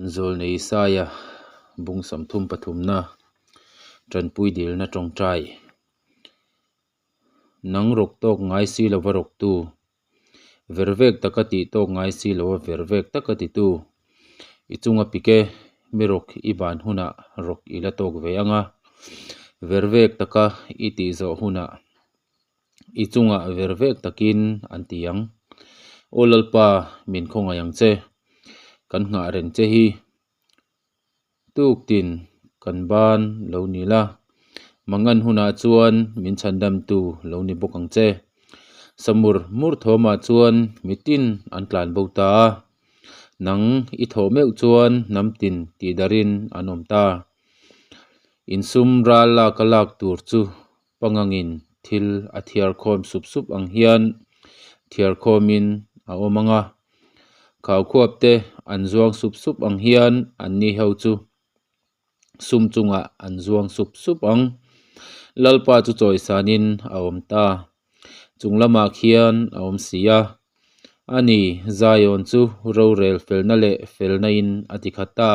Zawlnei Isaia bung 33 na tanpui dilna tawngtai. Nang rawk tawk ngai si lova rawktu, vervek taka tih tawk ngai si lova vervek taka titu. I chunga pik e, mi rawk i ban hunah rawk i la tawk ve ang a, vervek taka i tih zawh hunah i chungah vervek takin an ti ang. Aw Lalpa, min khawngaih ang che, kan nghah reng che hi. Tuktin kan ban lo ni la, mangan hunah chuan min chhandamtu lo ni bawk ang che. Samur mur thawmah chuan mitin an tlan bo ta a, nang i thawh meuh chuan hnam tin tihdarhin an awm ta. Insum ral laka lak tur chu pangangin thil a thiar khawm sup sup ang hian thiar khawmin a awm ang a, khaukhuap te an zuang sup sup ang hian anni ho chu sum chungah an zuang sup sup ang. Lalpa chu chawisanin a awm ta, chung lamah khian a awm si a, ani Zion chu rorel felna leh felna in a ti khat ta.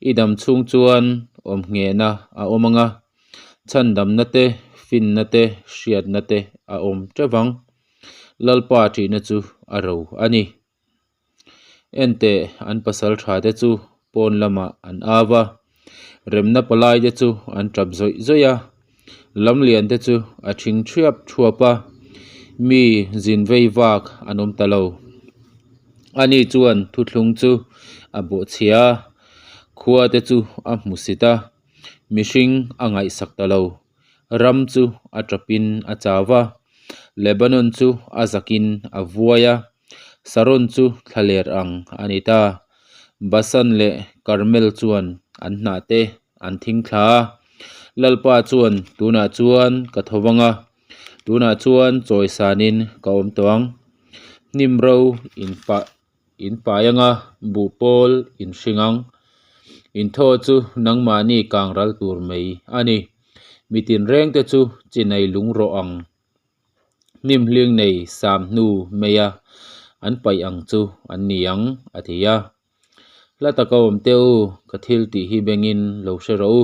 I dam chhung chuan awm nghehna a awm ang a, chhandamna te, finna te, hriatna te a awm teuh vang. Lalpa ṭihna chu a ro a ni. Enteh an pasal tha te chu pawn lamah an au a, remna palai te chu an tap zawih zawih a, lamlian te chu a thing thiap thuap a, mi zin vei vak an awm ta lo. Ani chuan thuthlung chu a bawhchhia a, khua te chu a hmu sit a, mihring a ngaihsak ta lo. Ram chu a tap in a chau va, Lebanon chu a zak in a vuai a, Saron chu thlaler ang a ni ta. Basan leh Karmel chuan an hnah te an thing thla a, Lalpa chuan tunah chuan ka tho vang a, tunah chuan chawisanin ka awm tawh ang. Hnim ro in pah in pai ang a, buh pawl in hring ang. In thaw chu nangmahni kang ral tur mai a ni. Mi tinreng te chu chinai lung rawh ang. Hnim hling nei sam hnu mai a an paih ang chu an ni ang, a ti a. Hla taka awm teh u, ka thil tih hi bengin lo hre rawh u.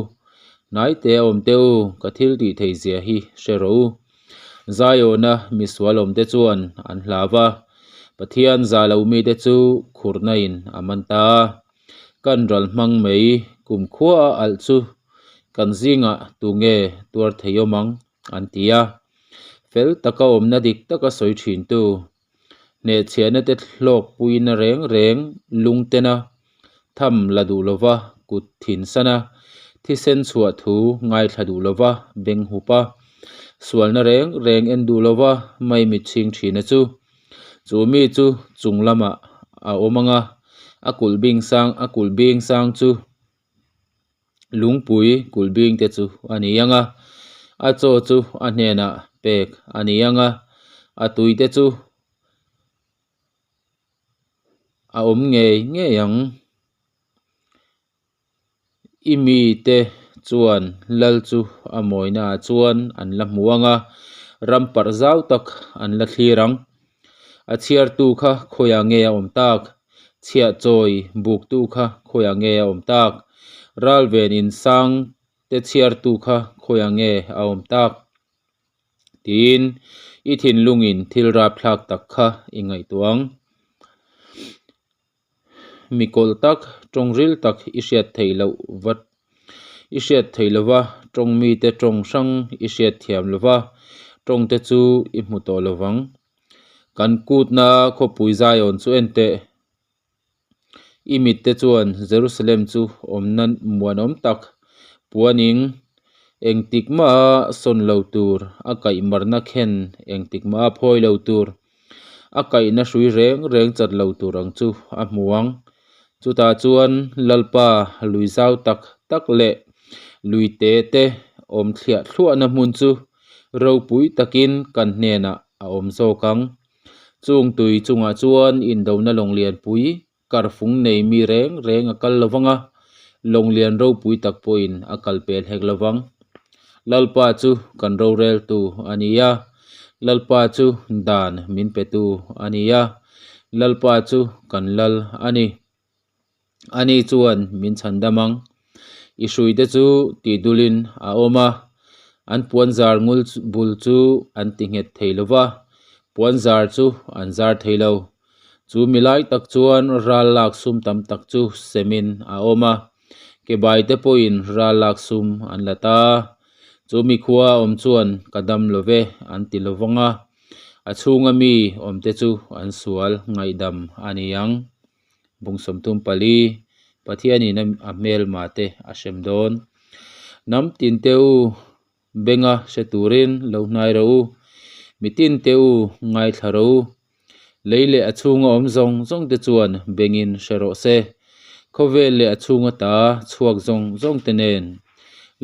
Hnai teh a awm teh u, ka thil tih theih zia hi hre rawh u. Zaiawna misual awmte chuan an hlau va, Pathian za lo mite chu khurna in a man ta a. Kan ral hmang mai kumkhua a alh chu kan zingah tunge tuar thei awm ang, an ti a. Fel taka awmna dik taka sawi thintu, hnehchhiahna te hlawk puina reng reng lungtena tham la duh lova kut thin sana, thisen chhuah thu ngaithla duh lova beng hup a, sualna reng reng en duh lova maimit chhing thina chu. Chu mi chu chung lamah a awm ang a, a kulh bing sang a kulh bing sang chu lungpui kulh bing te chu a ni ang a, a chaw chu a hnenah pek a ni ang a, a tui te chu a awm ngei ngei ang. I mite chuan lal chu a mawina ah chuan an la hmu ang a, ram parh zau tak an la thlir ang. A chhiartu kha khawiah nge a awm tak? Chhiah chawi buktu kha khawiah nge a awm tak? Ralven insang te chhiartu kha khawiah nge a awm tak? Tiin i thinlungin thil rapthlak tak kha i ngaihtuah ang. Mi kawlh tak, tawng ril tak i hriat theih loh vat i hriat theih lova, tawng mite tawng hrang i hriat thiam lova, tawng te chu i hmu tawh lovang. Kan kutna khawpui Zion chu en teh. I mitte chuan Jerusalem chu awmna muanawm tak, puaning engtik maha sawn lo tur, a kaihmarna khen engtik maha phawi lo tur, a kaihna hrui reng reng chat lo tur ang chu a hmu ang. Chutah chuan Lalpa lui zau tak tak leh lui te te awm thliah thluahna hmun chu ropui takin kan hnenah a awm zawk ang. Chung tui chungah chuan indona lawnglian pui karfung nei mi reng reng a kal lovang a, lawnglian ropui tak pawhin a kal pel hek lovang. Lalpa chu kan roreltu a ni a, Lalpa chu dan min petu a ni a, Lalpa chu kan lal a ni. Ani chuan min chhandam ang. I hruite chu tihdulin a awm a, an puanzar ngul bul chu an ti nghet thei lo va, puanzar chu an zar thei lo. Chu mi lai tak chuan ral lak sum tam tak chu semin a awm a, kebai te pawhin ral lak sum an la ta. Chu mi khua awm chuan ka dam lo ve an ti lo vang a, a chhunga mi awmte chu an sual ngaihdam a ni ang. Bung 34, Pathianin a hmelma te a hrem dawn. Hnam tin te u benga hre turin lo hnai rawh u, mitin te u ngaithla rawh u. Lei leh a chhunga awm zawng zawng te chuan bengin hre rawh se. Khawvel leh a chhunga ta chhuak zawng zawng te nen.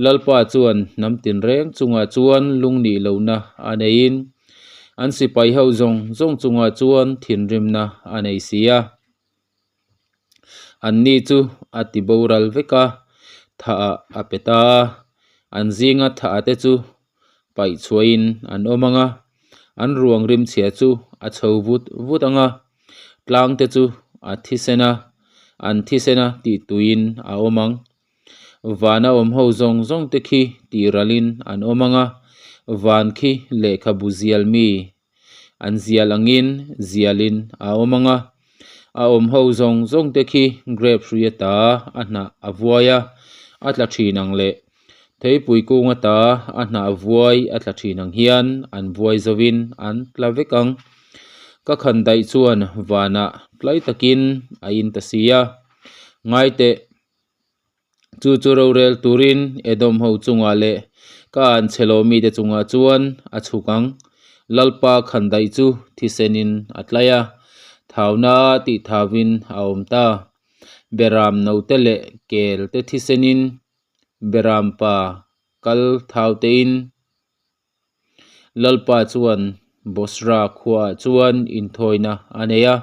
Lalpa chuan hnam tinreng chungah chuan lungnih lohna a neiin an sipai ho zawng zawng chungah chuan thinrimna a nei si a. Anni chu a ti boral vek a, thah ah a pe ta a, an zinga thah te chu paih chhuahin an awm ang a, an ruang rimchhia chu a chho vut vut ang a, tlang te chu a thisen a, an thisen a tih tuiin a awm ang. Vana awm ho zawng zawng te khi tih ralin an awm ang a, van khi lehkhabu zial mi an zial angin zialin a awm ang a, a awm ho zawng zawng te khi grape hrui ata a hnah a vuai a, a tla thin ang leh theipui kung ata a hnah vuai a tla thin ang hian an vuai zovin an tla vek ang. Ka khan daih chuan vanah tlai takin a in ta si a, ngaiteh. Chu chu rorel turin Edom ho chungah leh ka an chhe lo mite chungah chuan a chhuk ang. Lalpa khandaih chu thisenin a tlai a, thauna tih thauvin a awm ta. Beram note leh kel te thisenin Beram pa kal thau tein Lalpa chuan Bosra khuaah chuan inthawina a nei a,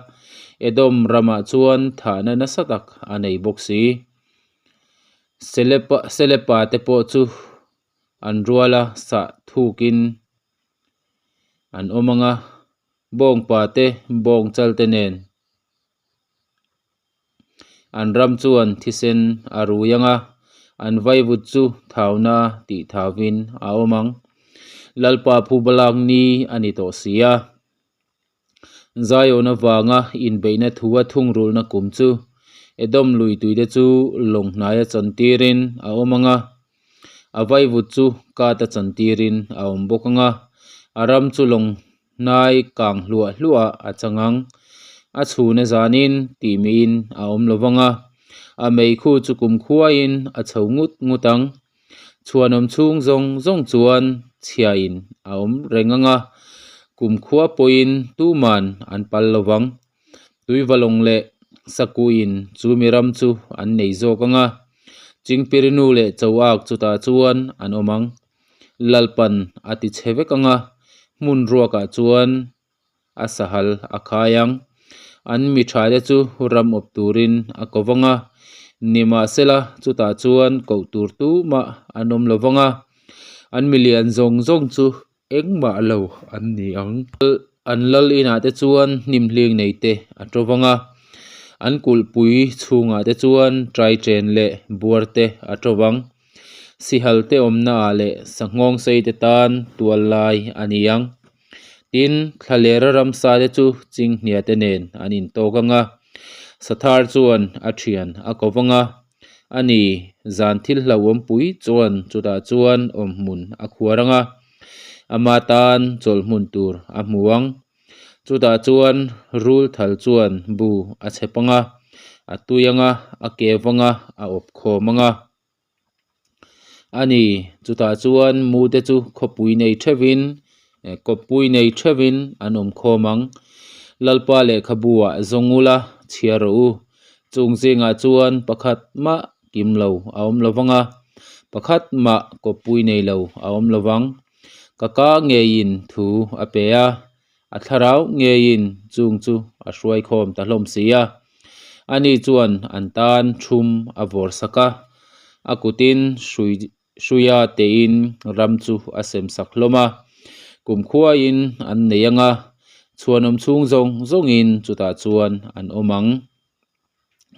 Edom ramah chuan thahna nasa tak a nei bawk si. Selepa Selepa te pawh chu an ruala sah thukin an awm ang a, bawngpa te bawngchal te nen. An ram chuan thisen a rui ang a, an vaivut chu thauna tih thauvin a awm ang. Lalpa phubalak ni a ni tawh si a. Zion avanga inbeihna thu a thungrulhna kum chu Edom lui tuite chu lawng hnaia chantirin a awm ang a, a vaivut chu kata chantirin a awm bawk ang a, a ram chu lawng Hnai kang hluah hluah a chang ang. A chhun a zanin tih miin a awm lo vang a, a meikhu chu kumkhuaiin a chho ngut ngut ang. Chhuanawm chhung zawng zawng chuan chhiain a awm reng ang a, kumkhua pawhin tuman an pal lo vang. Tuivalawng leh Sakuin chu mi ram chu an nei zawk ang a, Chingpirinu leh Choak chutah chuan an awm ang. Lalpan a ti chhe vek ang a, hmun ruakah chuan a sahal a khai ang. An mi thaite chu ram awp turin a ko vang a, nimahsela chutah chuan koh tur tumah an awm lo vang a, an milian zawng zawng chu engmah lo an ni ang. An lal inah te chuan hnim hling nei te a to vang a, an kulhpui chhungah te chuan taichen leh buar te a to vang. Sihal te awmna ah leh sanghawng sei te tan tual lai a ni ang. Tin, thlalera ramsa te chu chinghnia te nen an intawk ang a, Sathar chuan a thian a ko vang a, a ni, zan thil hlauhawm pui chuan chutah chuan awmhmun a khuar ang a, ama tan chawlh hmun tur a hmu ang. Chutah chuan rul thal chuan bu a chhep ang a, a tui ang a, a keu ang a, a awp khawm ang a. A ni, chutah chuan mute chu khawpui nei theuhin, kawppui nei theuhin an awm khawm ang. Lalpa lehkhabu ah zawng ula chhiar rawh u. Chung zingah chuan pakhat mah kim lo a awm lo vang a, pakhat mah kawppui nei lo a awm lo vang. Ka ka ngeiin thu a pe a, a thlarau ngeiin chung chu a hruai khawm ta hlawm si a. Ani chuan an tan thum a vawr sak a, a kutin hrui hruia tein ram chu a sem sak hlawm a. Kumkhuaiin an nei ang a, chhuanawm chhung zawng zawngin chutah chuan an awm ang.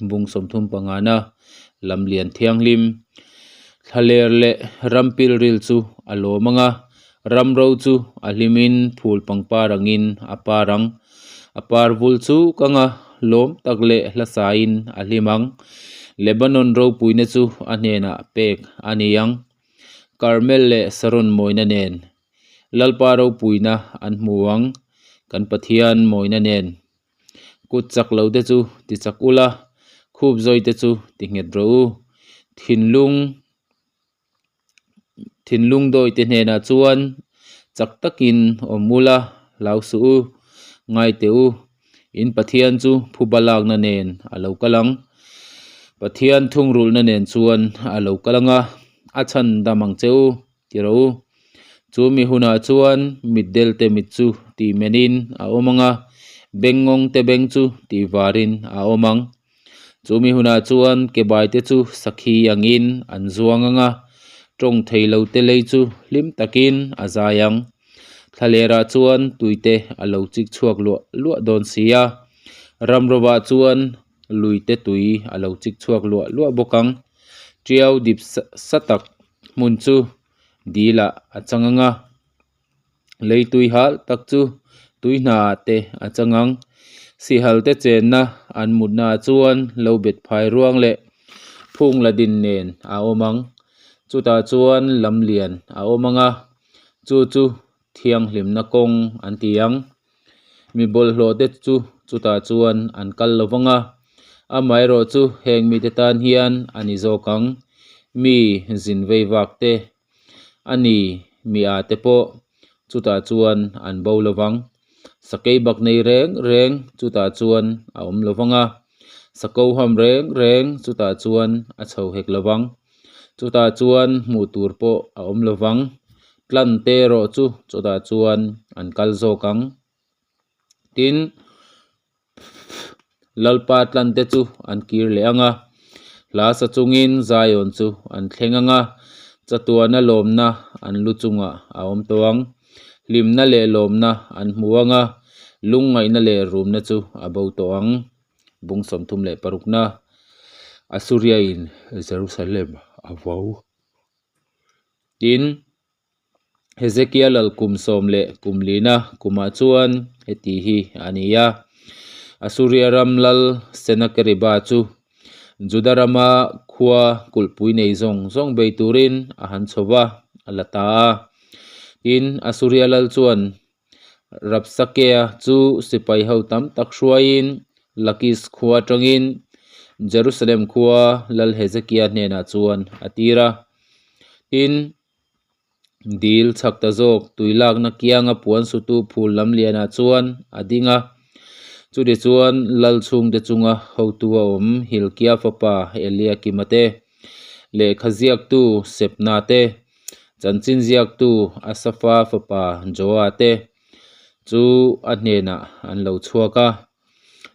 Bung 35 na lamlian thianghlim thlaler leh ram pilril chu a lawm ang a, ram ro chu a hlimin phul pangpar angin a par ang. A par vul chu kang a, lawm tak leh hlasain a hlim ang. Lebanon ropuina chu a hnenah pek a ni ang. Karmel leh Saron mawina nen Lalpa ropuina an hmu ang, kan Pathian mawina nen. Kut chak lo te chu ti chak ula, khup zawi te chu ti nghet rawh u. Thinlung thinlung dawi te hnenah chuan chak takin awm ula, hlau suh u, ngai teh u. In Pathian chu phuba lakna nen a lo kal ang. Pathian thungrulhna nen chuan a lo kal ang a, a chhan dam ang che u. Ti rawh u. Chu mi hunah chuan mitdel te mit chu tih menin a awm ang a, bengngawng te beng chu tih varin a awm ang. Chu mi hunah chuan kebai te chu sakhi angin an zuang ang a, tawng thei lo te lei chu hlim takin a zai ang. Thlalerah chuan tuite a lo chik chhuak luah luah dawn si a, ramrovah chuan luite tui a lo chik chhuak luah luah bawk ang. Tiau dip sa tak hmun chu dilah a chang ang a, lei tui hal tak chu tui hnaah te a chang ang. Sihal te chenna an mutna ah chuan lo bet phai ruang leh phung la din nen a awm ang. Chutah chuan lam lian a awm ang a, chu chu thianghlimna kawng an ti ang. Mi bawlhhlawh te chu chutah chuan an kal lo vang a, amaherawh chu heng mite tan hian a ni zawk ang. Mi zin vei vak te a ni mi a te pawh chutah chuan an bo lo vang. Sakei bak nei reng reng chutah chuan a awm lo vang a, sako ham reng reng chutah chuan a chho hek lo vang. Chutah chuan hmuh tur pawh a awm lo vang. Tlan te erawh chu chutah chuan an kal zawk ang. Tin, Lalpa tlan te chu an kir leh ang a, hla sa chungin Zion chu an thleng ang a, chatuana lawmna an lu chungah a awm tawh ang. Hlimna leh lawmna an hmu ang a, lungngaihna leh rumna chu a bo tawh ang. Bung 36 na Assuria in Jerusalem a vau. Tin, Hezekia lal kum sawm leh kum lina kumah chuan heti hi a ni a, Assuria ram lal Senakeriba chu Juda rama khua kulhpui nei zawng zawng bei turin a han chho va, a la ta a. Tin, Assuria lal chuan Rabsakea chu sipai ho tam tak hruaiin Lakis khua atangin Jerusalem khua Lal Hezekia hnenah chuan a tir a. Tin, dil chhak ta zawk tui lakna kianga puan sutu phul lam lianah chuan a ding a. Chutichuan Lal chhungte chunga hotu a awm Hilkia fapa Eliakima te, lehkha ziaktu Sebna te, Chanchin ziaktu Asafa fapa Joa te chu a hnenah an lo chhuak a.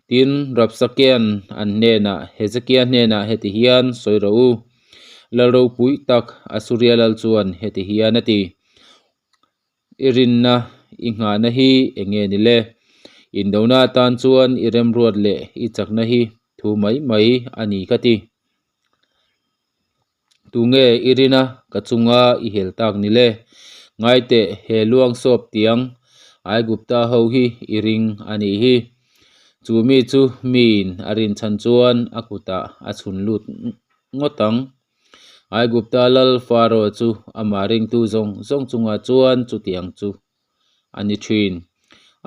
Tin, Rabsakea'n an hnenah, Hezekia hnenah heti hian sawi rawh u, Lal ropui tak Asuria lal chuan heti hian a ti, I rinna i nghahna hi eng nge ni le? Indona atan chuan i remruat leh i chakna hi thu mai mai a ni ka ti. Tunge i rin a, ka chunga i hel tak ni le? Ngai teh, he luang sawp tiang Aigupta ho hi i ring a nih hi. Chu mi chu miin a rin chhan chuan a kutah a chhun lut ngawt ang. Aigupta lal Faro chu amah ringtu zawng zawng chungah chuan chutiang chu a ni thin.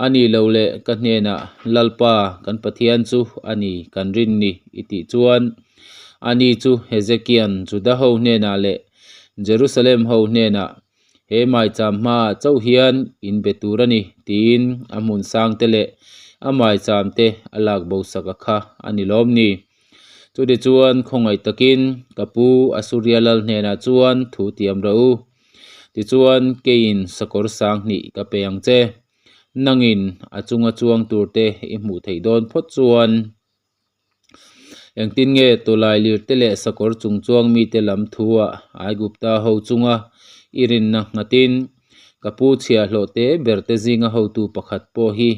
A nih loh leh ka hnenah, Lalpa, kan Pathian chu a ni kan rin ni, i tih chuan, ani chu Hezekia'n Juda ho hnenah leh Jerusalem ho hnenah, He maicham hmaah chauh hian in be tur a ni, tiin a hmun sangte leh a maichamte a lak bo sak a kha a ni lawm ni. Chutichuan, khawngaih takin ka pu Asuria lal hnenah chuan thu tiam rawh u. Tichuan, keiin sakawr sang hnih ka pe ang che. Nangin a chunga chuang turte i hmuh theih dawn phawt chuan engtin nge tawlai lirte leh sakawr chung chuang mite lam thuah Aigupta ho chunga i rinna nghatin ka pu chhiahhlawhte berte zinga hotu pakhat pawh hi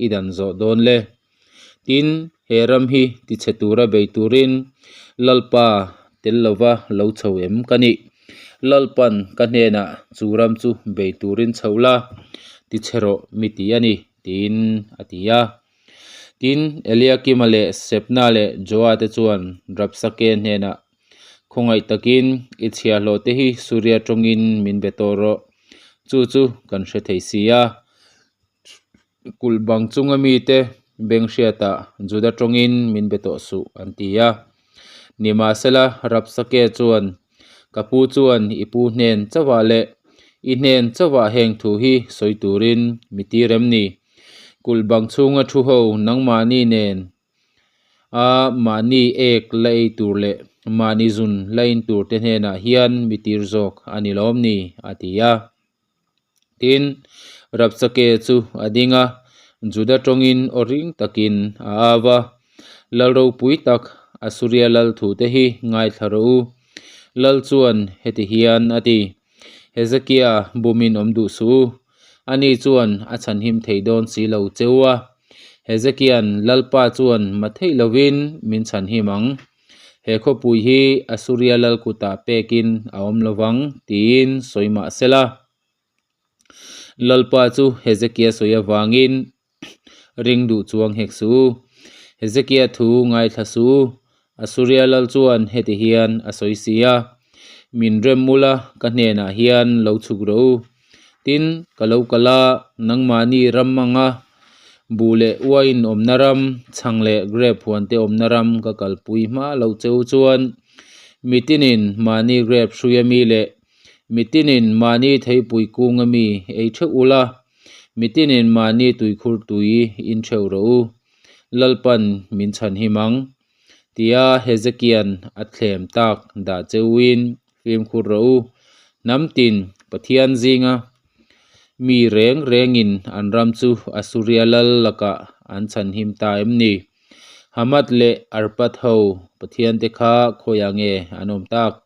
i dan zawh dawn le? Tin, he ram hi tichhe tura bei turin Lalpa tel lova lo chho em ka nih? Lalpan ka hnenah chu ram chu bei turin chho la, tichhe rawh mi ti a ni, tiin a ti a. Tin, Eliakima leh Sebna leh Joa te chuan Rabsake hnenah, Khawngaih takin i chhiahhlawh te hi Suria tawngin min be tawh rawh, chu chu kan hre thei si a. Kulh bang chunga mite beng hriatah Juda tawngin min be tawh suh, an ti a. Nimahsela, Rabsake chuan, Ka pu chuan i pu hnen chauhah leh i hnen chauhah heng thu hi sawi turin mi tir em ni? Kulh bang chhunga thu ho nangmahni nen a mahni ek la ei tur leh mahni zun la in tur te hnenah hian mi tir zawk a ni lawm ni? a ti a. Tin, Rabsake chu a ding a, Juda tawngin aw ring takin a au a, Lal ropui tak Asuria lal thute hi ngaithla rawh u. Lal chuan heti hian a ti, Hezekia bumin awm duh suh u, ani chuan a chhanhim thei dawn si lo che u a. Hezekia'n Lalpa chuan ma theih lovin min chhanhim ang. He khawpui hi Asuria lal kutah pekin a awm lo vang, tiin sawi mah se la. Lalpa chu Hezekia sawi avangin ring duh chuang hek suh u. Hezekia thu ngaithla suh u. Asuria lal chuan heti hian a sawi si a, Min rem mula ka hnenah hian lo chhuk rawh u. Tin, ka lo kal a, nangmahni ram anga buh leh uain awmna ram, chhang leh grep huante awmna ram ka kalpui hma loh cheu chuan mitinin mahni grep hrui ami leh mitinin mahni theipui kung ami ei theuh ula, mitinin mahni tuikhur tui in theuh rawh u, Lalpan min chhanhim ang. Tia Hezekia'n a thlem tak dah cheuin fimkhur rawh u. Hnam tin Pathian zinga mi reng rengin an ram chu Asuria lal lakah an chhanhim ta em ni? Hamath leh Arpad ho Pathian te kha khawiah nge an awm tak?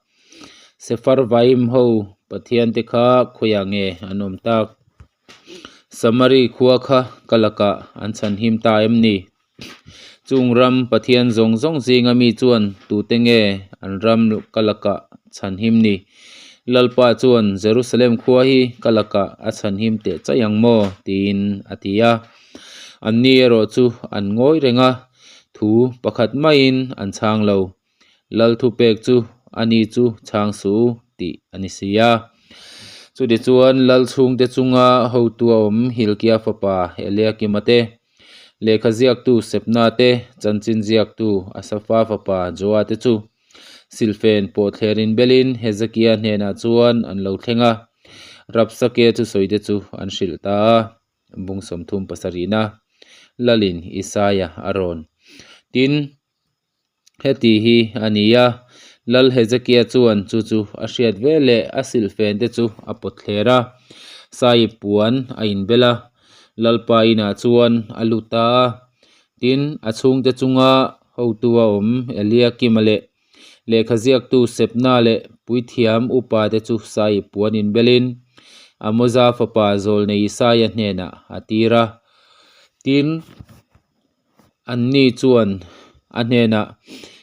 Sepharvaim ho Pathian te kha khawiah nge an awm tak? Samari khua kha ka lakah an chhanhim ta em ni? Chung ram Pathian zawng zawng zinga mi chuan tute nge an ram ka lakah chhanhim ni? Lalpa chuan Jerusalem khua hi ka lakah a chhanhim teh chaih ang maw? tiin a ti a. Anni erawh chu an ngawi reng a, thu pakhat maiin an chhang lo. Lal thupek chu ani chu chhang suh u tih a ni si a. Chutichuan Lal chhungte chunga hotu a awm Hilkia fapa Eliakima te, lehkha ziaktu Sebna te, chanchin ziaktu Asafa fapa Joa te chu silfen pawh thlerin belin Hezekia hnenah chuan an lo thleng a, Rabsake thusawite chu an hrilh ta a. Bung 37na Lalin Isaia a rawn tin. Heti hi a ni a, Lal Hezekia chuan chu chu a hriat ve leh a silhfen te chu a pawt thler a, Saiip puan a inbel a, Lalpa inah chuan a lut ta a. Tin, a chhungte chunga hotu a awm Eliakima leh lehkha ziaktu Sebna leh puithiam upa te chu Saiip puan inbelin Amoza fapa Zawlnei Isaia hnenah a tir a. Tin. Anni chuan a hnenah,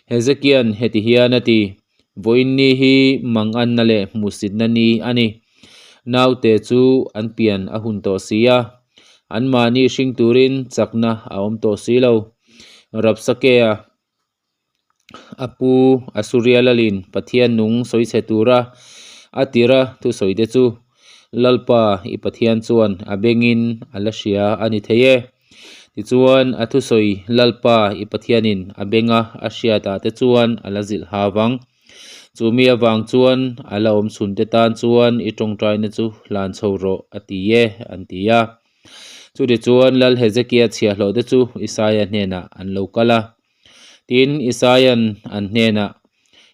Hezekia'n heti hian a ti, Vawiin ni hi manganna leh hmuhsitna ni a ni. Naute chu an pian a hun tawh si a, anmahni hring turin chakna a awm tawh si lo. Rabsakea A pu Asuria lalin Pathian nung sawi chhe tura a tira thusawi te chu Lalpa i Pathian chuan a bengin a la hria a ni thei e. Tichuan a thusawi Lalpa i Pathianin a benga a hriatah te chuan a la zilh ha vang. Chu mi avang chuan a la awm chhun te tan chuan i tawngtaina chu hlan chho rawh a ti e an ti a. Chutichuan Lal Hezekia chhiahhlawh te chu Isaia hnenah an lo kal a. Tin, Isaia'n an hnenah,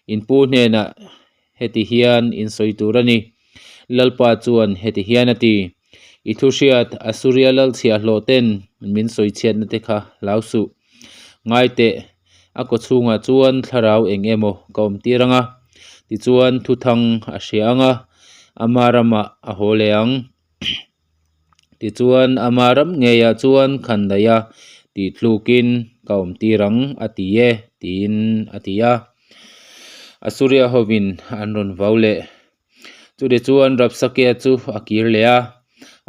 In pu hnenah heti hian in sawi tur a ni. Lalpa chuan heti hian a ti, I thu hriat Asuria lal chhiahhlawh ten min sawi chhiatna te kha hlau suh. Ngai teh, a kaw chhungah chuan thlarau eng emaw ka awm tir ang a, tichuan thuthang a hria ang a, ama ramah a haw leh ang. Tichuan, ama ram ngeiah chuan khan daih a. tih tlukin ka awmtir ang, a ti e, tiin a ti a. Assuria hovin an rawn vau leh. Chutichuan Rabsakea chu a kir leh a,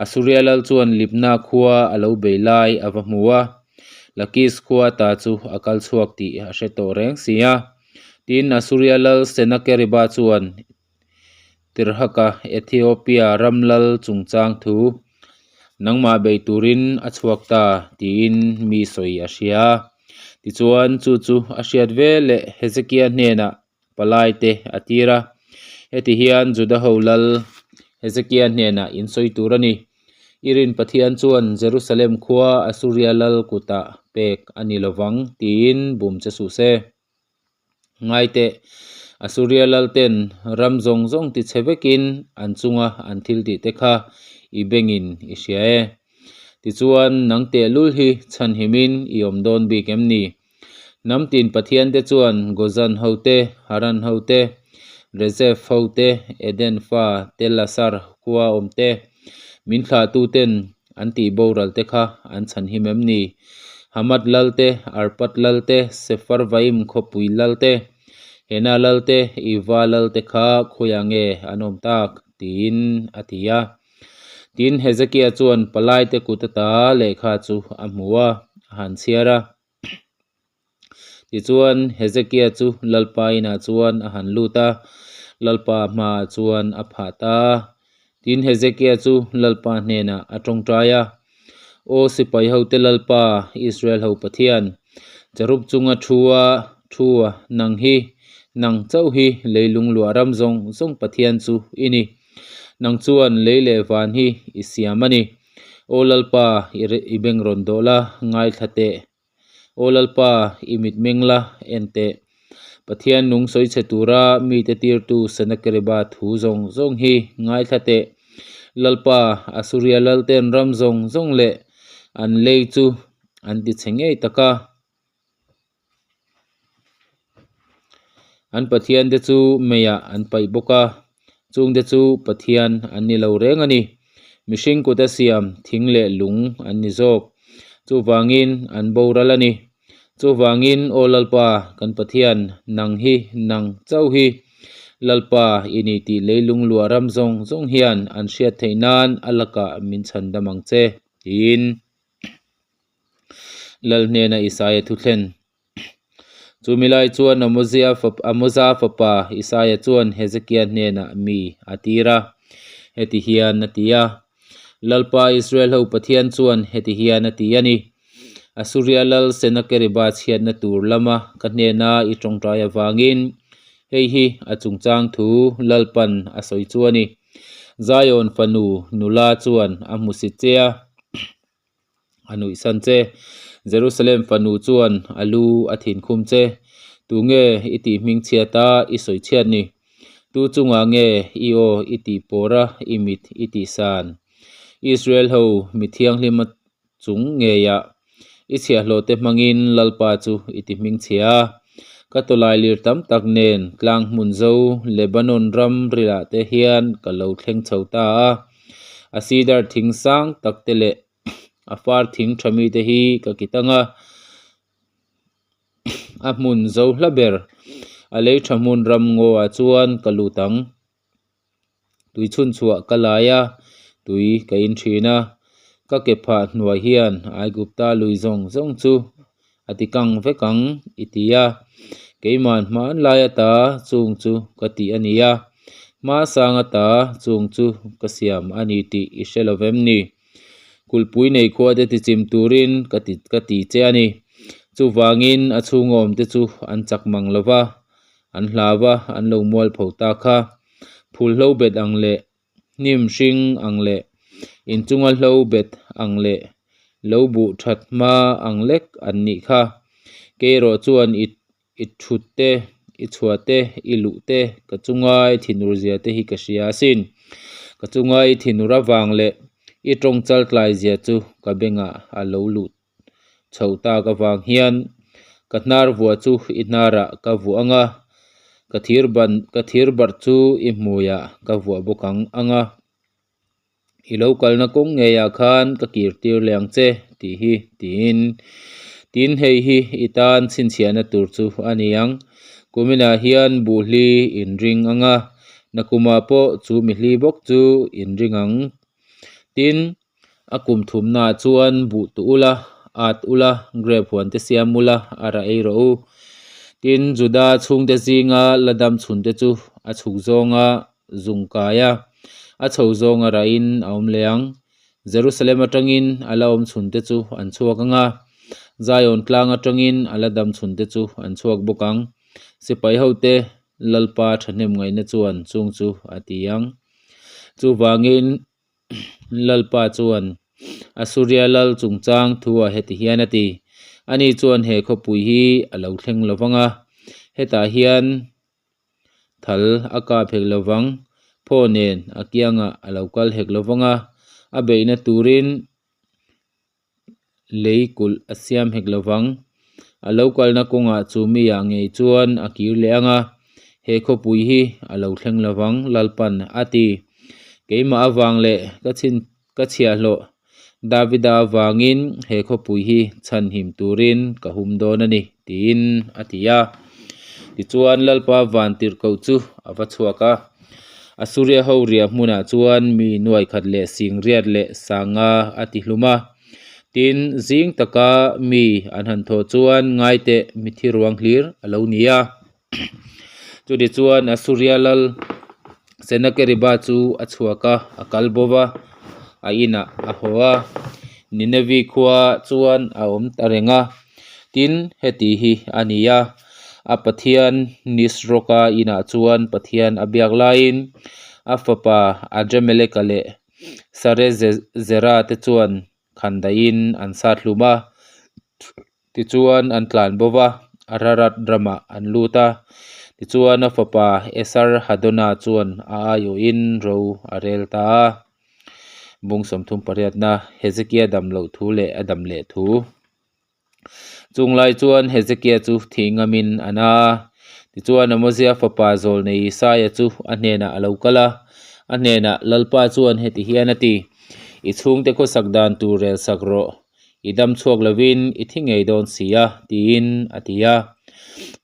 Assuria lal chuan Libna khua a lo bei lai a va hmu a, Lakis khua ta chu a kal chhuak tih a hre tawh reng si a. Tin, Assuria lal Senakeriba chuan Tirhaka Ethiopia ram lal chungchang thu, Nangmah bei turin a chhuak ta, tiin mi sawi a hria a. Tichuan, chu chu a hriat veleh Hezekia hnenah palaite a tir a. Heti hian Juda ho lal Hezekia hnenah in sawi tur a ni. I rin Pathian chuan Jerusalem khua Assuria lal kutah pek a ni lovang tiin bum che suh se. Ngai teh, Assuria lalten ram zawng zawng ti chhe vekin an chunga an thil tih te kha i bengin i hria e. Tichuan, nang tehlul hi chhanhimin i awm dawn bik em ni? Hnam tin Pathian te chuan Gozan ho te, Haran ho te, Rezeph ho te, Eden fa Tel-Assar khua awm te, min thlahtu ten an tih boral te kha an chhanhim em ni? Hamath lal te, Arpad lal te, Sepharvaim khawpui lal te, Hena lal te, Iva lal te kha khawiah nge an awm tak? tiin a ti a. Tin, Hezekia chuan palaite kut ata lehkha chu a hmu a, a han chhiar a. Tichuan, Hezekia chu Lalpa inah chuan a han lut a, Lalpa hmaah chuan a phah ta a. Tin, Hezekia chu Lalpa hnenah a tawngtai a, Aw sipai hote Lalpa, Israel ho Pathian, cherub chunga thu a, thu a, nang hi, nang chauh hi leilung luah ram zawng zawng Pathian chu i ni. Nang chuan lei leh van hi i siam a ni. Aw Lalpa, i beng rawn dawh la, ngaithla teh. Aw Lalpa, i mit meng la, en teh. Pathian nung sawi chhe tura mite tirtu Senakeriba thu zawng zawng hi ngaithla teh. Lalpa, Asuria lalten ram zawng zawng leh an lei chu an ti chhe ngei tak a. An pathian te chu meiah an paih bawk a, chung te chu pathian an ni lo reng a ni. Mihring kut a siam thing leh lung an ni zawk. Chuvangin an boral a ni. Chuvangin Aw Lalpa kan Pathian, nang hi, nang chauh hi Lalpa i ni tih leilung luah ram zawng zawng hian an hriat theih nan a lakah min chhan dam ang che, tiin. Lal hnena Isaia thu thlen. Chumi lai chuan Amozia Amoza fapa Isaia chuan Hezekia hnenah mi a tir a, heti hian a ti a, Lalpa Israel ho Pathian chuan heti hian a ti a ni, Asuria lal Senakeriba chhiatna tur lama ka hnena i tawngtai avangin hei hi a chungchang thu Lalpan a sawi chu a ni. Zion fanu nula chuan a hmu si che a. A nuih san che. Jerusalem fanu chuan a lu a thin khum che. Tunge i tih hming chhiat a i sawi chhiat ni? Tu chungah nge i aw i tih pawr a i mit i tih san? Israel ho mi thianghlim a chung ngeiah i chhiahhlawh te hmangin Lalpa chu i ti hming chhia a. Ka tawlai lir tam tak nen tlang hmun zo Lebanon ram rilah te hian ka lo thleng chho ta a. A cedar thing sang tak te leh a far thing tha mi te hi ka ki tang a, a hmun zo hla ber a lei tha hmun ram ngaw ah chuan ka lut ang. Tui chhun chhuah ka lai a, tui ka in thin a, ka ke phah hnuai hian Aigupta lui zawng zawng chu a ti kang vek ang i ti a, keimah hmanlai ata chung chu ka tih a ni a, hmasang ata chung chu ka siam a ni tih i hre lo vem ni? Kulhpui nei khua te tichim turin ka ti ka ti che a ni. Chuvangin a chhunga awm te chu an chak mang lo va, an hlau va, an lo mual pho ta kha. Phul hlo bet ang leh hnim hring ang leh inchunga hlo bet ang leh lo buh that hma ang lek an nih kha. Kei erawh chuan i i thut te, i chhuah te, i luh te, ka chunga i thinur zia te hi ka hria asin. Ka chunga i thinur avang leh i tawng chal tlai zia chu ka bengah a lo luh chhoh tak avang hian ka hnar vuah chu i hnarah ka vuah ang a, ka thir ban ka thir barh chu i hmuiah ka vuah bawk ang ang a, i lo kalna kawng ngeiah khan ka kir tir leh ang che tih hi tiin. Tin, hei hi i tan chhinchhiahna tur chu a ni ang. Kuminah hian buhli in ring ang a, nakumah pawh chu mihli bawk chu in ring ang. Tin, a kum thumnaah chuan buh tuh ula, at ula, grape huan te siam ula, a rah ei rawh u. Tin, Juda chhungte zinga la dam chhunte chu a chhuk zawnga zung kai a, a chho zawnga rahin a awm leh ang. Jerusalem atangin a la awm chhunte chu an chhuak ang a, Zion tlang atangin a la dam chhunte chu an chhuak bawk ang. Sipai hote Lalpa thahnem ngaihna chuan chung chu a ti ang. Chuvangin Lalpa chuan Asuria lal chungchang thuah heti hian a ti, Ani chuan he khawpui hi a lo thleng lo vang a, hetah hian Thal a kap hek lo vang, phaw nen a kiangah a lo kal hek lo vang a, a beihna turin lei kulh a siam hek lo vang. A lo kalna kawngah chu miah ngei chuan a kir leh ang a, he khawpui hi a lo thleng lo vang, Lalpan a ti. Keimah avang leh ka chhin ka chhiahhlawh Davida avangin he khawpui hi chhanhim turin ka hum dawn a ni, tiin a ti a. Tichuan Lalpa vantirhkoh chu a va chhuak a, Asuria ho riah hmunah chuan mi nuai khat leh singriat leh sanga a ti hlum a. Tin, zing taka mi an han thawh chuan ngaiteh mithi ruang hlir a lo ni a. Chutichuan Asuria lal Senakeriba chu a chhuak a, a kal bo va, a inah a haw a, Ninevi khua chuan a awm ta reng a. Tin, heti hi a ni a, a pathian Nisroka inah chuan Pathian a biak laiin a fapa Adrameleka leh Sarezera te chuan khandaihin an sat hlum a. Tichuan an tlan bo va, Ararat ramah an lut a. Tichuan a fapa Esar-hadona chuan a aiawhin ro a rel ta a. Bung 38na Hezekia dam loh thu leh a dam leh thu. Chung lai chuan Hezekia chu thih ngamin a na a. Tichuan Amozia fapa zawlnei Isaia chu a hnenah a lo kal a. A hnenah Lalpa chuan heti hian a ti, I chhungte khawsak dan tur rel sak rawh. I dam chhuak lovin i thi ngei dawn si a, tiin a ti a.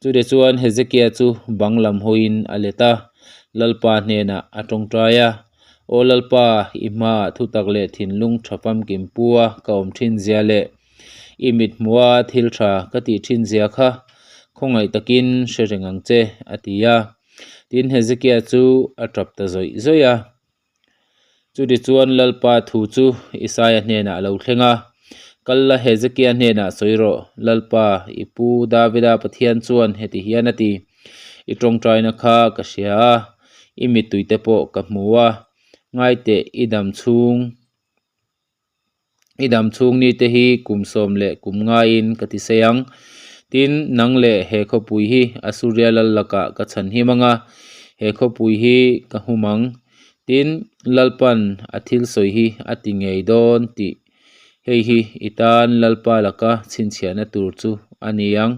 Chute chuan Hezekia chu bang lam hawiin a let a, Lalpa hnenah a tawngtai a, Aw Lalpa, i hmaah thutak leh thinlung tha famkim pua ka awm thin zia leh i mit hmuha thil tha ka tih thin zia kha khawngaih takin hre reng ang che, a ti a. Tin, Hezekia chu a tap ta zawih zawih a. Chutichuan Lalpa thu chu Isaia hnenah a lo thleng a, Kal la Hezekia hnenah sawi rawh, Lalpa, i pu Davida Pathian chuan heti hian a ti, I tawngtaina kha ka hria a, i mittuite pawh ka hmu a, ngaiteh i dam chhung I dam chhung ni te hi kum sawm leh kum ngaiin ka ti sei ang. Tin, nang leh he khawpui hi Asuria lal lakah ka chhan him ang a, he khawpui hi ka hum ang. Tin, Lalpan a thil sawi hi a ti ngei dawn tih hei hi i tan Lalpa laka chhinchhiahna tur chu a ni ang.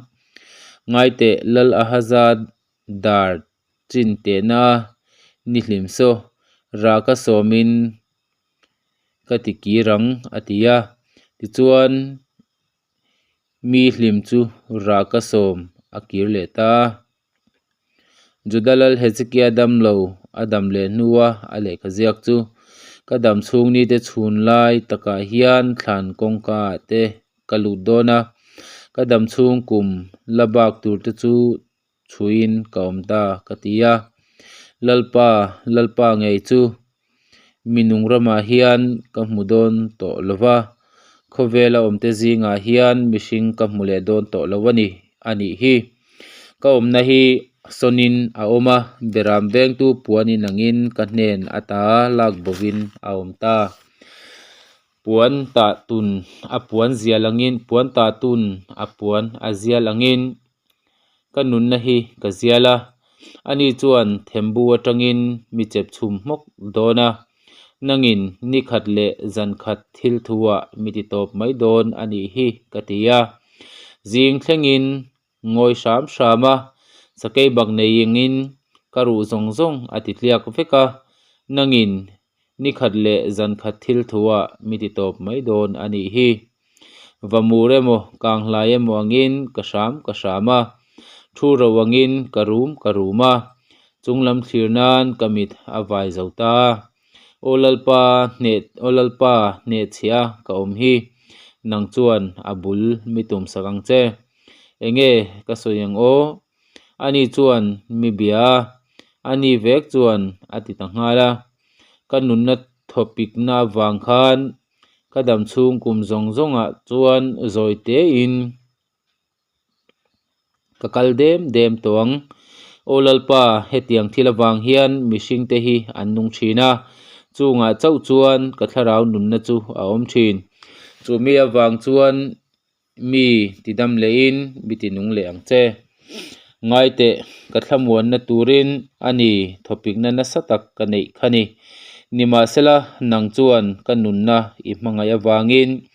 Ngaiteh Lal Ahaza dar chin tehna ni hlim saw, rah ka sawmin ka ti kir ang a ti a tichuan mi hlim chu rah ka sawm a kir leh ta a Juda lal Hezekia dam lo a dam leh hnua a lehkha ziak chu ka dam chhung ni te chhun lai takah hian thlan kawngka ah te ka lut dawn a ka dam chhung kum la bak tur te chu chhuiin ka awm ta ka ti a, Lalpa, Lalpa ngei chu mi nung ramah hian ka hmu dawn tawh lo va, khawvela awmte zingah hian mihring ka hmu leh dawn tawh lo a ni, a nih hi. Ka awmna hi sawnin a awm a, beram vengtu puanin angin ka hnen ata lak bovin a awm ta. Puan tah tun a puan zial angin, puan tah tun a puan a zial angin, Ka nunna hi ka zial a, ani chuan thembu atangin mi chep chhum hmawk dawn a, nangin ni khat leh zan khat thil thuah mi ti tawp mai dawn a nih hi ka ti a. Zing thlengin ngawi hram hram a, sakei bak nei engin ka ruh zawng zawng a ti tliak vek a, nangin ni khat leh zan khat thil thuah mi ti tawp mai dawn a nih hi. Va mur emaw, kang hlai emaw angin ka hram ka hram a, thu ro angin ka rum ka rum a, chunglam thlir nan ka mit a vai zo ta. Aw Lalpa hneh Aw Lalpa hnehchhiah ka awm hi, nang chuan a bul mi tum sak ang che. Enge ka sawi ang aw? Ani chuan mi bia a, ani vek chuan a ti ta nghal a. Ka nunna thawpikna avang khan ka dam chhung kum zawng zawngah chuan zawi tein ka kal dem dem tawh ang. Aw Lalpa, hetiang thil avang hian mihringte hi an nung thin a, chungah chauh chuan ka thlarau nunna chu a awm thin. Chumi avang chuan Mi tidam lehin mi tinung leh ang che. Ngaiteh, ka thlamuanna turin a ni thawpikna nasa tak ka neih kha ni. Nimahsela, nang chuan ka nunna i hmangaih avangin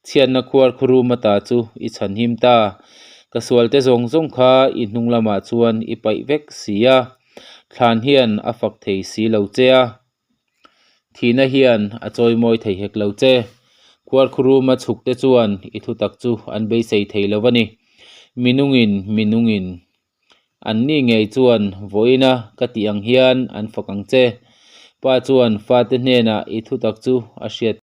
chhiatna khuar khurum ata chu i chhanhim ta. Ka sualte zawng zawng kha i hnung lamah chuan i paih vek si a, thlan hian a fak thei si lo che a. Thihna hian a chawimawi thei hek lo che. Khuarkhuruma chhukte chuan i thutak chu an beisei thei lo a ni. Minungin minungin an ni ngei chuan vawiina ka tih ang hian an fak ang che. Pa chuan fate hnenah i thutak chu a hriat.